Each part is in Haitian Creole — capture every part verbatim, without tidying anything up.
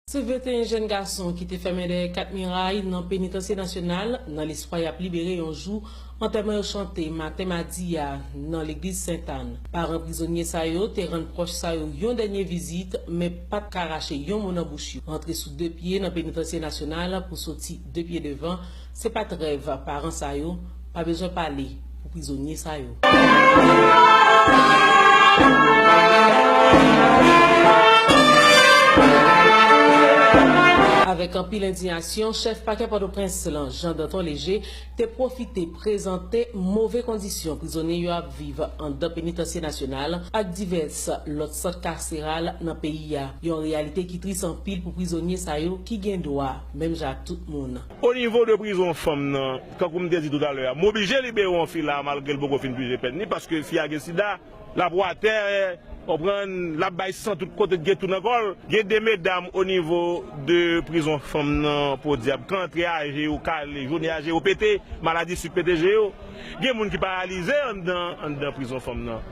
Se venteyen jèn gason ki te fèmen dèyè kat miray nan Penitansye Nasyonal, nan lespwa y ap libere yon jou, antèman yo chante maten madi a nan legliz Sentàn. Paran prizonye sa yo te rann pwòch sa yo yon dènye vizit, men pa t ka rache yon mo nan bouch yo. Rantre sou de pye nan Penitansye Nasyonal pou soti de pye devan, se pa t rèv paran sa yo, pa bezwen pale pou prizonye sa yo. Avèk anpil endiyasyon, chèf pakè Pòtoprens lan, Jean Danton Léger, te pwofite prezante move kondisyon prizonye yo ap viv anndan Penitansye Nasyonal ak divès lòt sant kaseral nan peyi a. Yon reyalite ki tris anpil pou prizonye sa yo ki gen dwa, menm jan ak tout moun. O nivo de prizon fanm nan, kankou m te di toutalè a, m oblije libere yon fi la malgre l poko fin pije pèn li, paske fi a gen sida, l ap watè, konprann, l ap bay san tout kote, gen tou nan kò l. Gen de medam o nivo de prizon fanm nan, podyab, k antre a je yo kale, jounen a je yo pete, maladi sik pete je yo. Gen moun ki paralize anndan, anndan prizon fanm nan.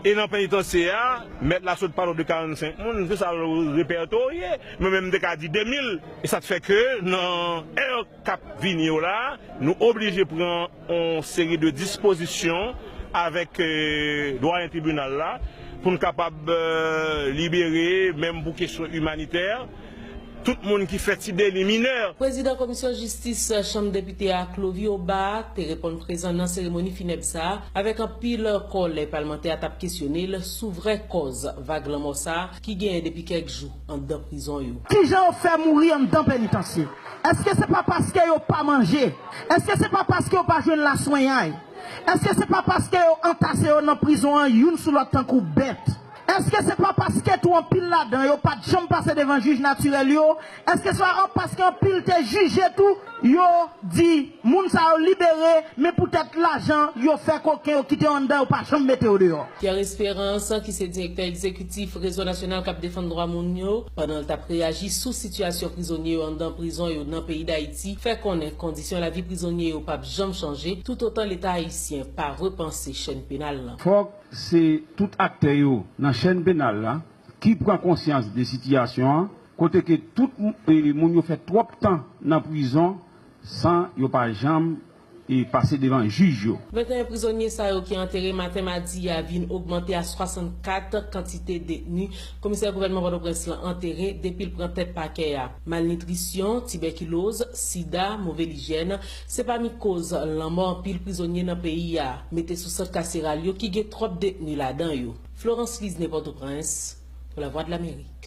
E nan penitansye a, mèt la sot pale w de karannsenk moun, se sa l repètorye. Mwen menm, m te ka di de mil. E sa t fè ke nan è k ap vini yo la, nou oblije pran yon seri de dispozisyon avèk, euh, dwayen tribinal la pou n kapab, euh, libere, menm pou kesyon imanitè, tout moun ki fè ti deli minè. Prezidan Komisyon Jistis Chanm Depite a, Clovy Obah, te reponn prezan nan seremoni finèb sa a, avèk anpil kòlè palmantè a t ap kesyone l sou vrè kòz vag lanmò sa a ki genyen depi kèk jou anndan prizon yo. Kijan yo fè mouri anndan penitansye? Èske se pa paske yo pa manje? Èske se pa paske yo pa jwenn laswenyay? Èske se pa paske yo antase yo nan prizon an youn sou lòt tankou bèt? Èske se pa paske tou anpil ladan yo pa t janm pase devan jij natirèl yo? Èske se pa paske anpil te jije tou, yo di moun sa yo libere, men poutèt lajan yo fè koken, yo kite yo anndan, yo pa janm mete yo deyò? Pierre Espérance, ki se direktè egzekitif Rezo Nasyonal k ap defann dwa moun yo, pandan l t ap reyaji sou sitiyasyon prizonye yo anndan prizon yo nan peyi Dayiti, fè konnen kondisyon lavi prizonye yo p ap janm chanje toutotan Leta ayisyen pa repanse chèn penal lan. Fòk se tout aktè yo nan chèn penal la ki pran konsyans de sitiyasyon an, kote ke tout m-, e, moun yo fè twòp tan nan prizon san yo pa janm, e, pase devan jij yo. Venteyen prizonye sa yo ki antere maten madi a vin ogmante a swasannkat kantite detni komisè gouvènman Pòtoprens lan antere depi l pran tèt pakè a. Malnitrisyon, tibèkiloz, sida, move lijyèn, se pami koz lanmò anpil prizonye nan peyi a, mete sou sant kaseral yo ki gen twòp detni ladan yo. Florence Lisne, Pòtoprens, pou Lavwadlamerik.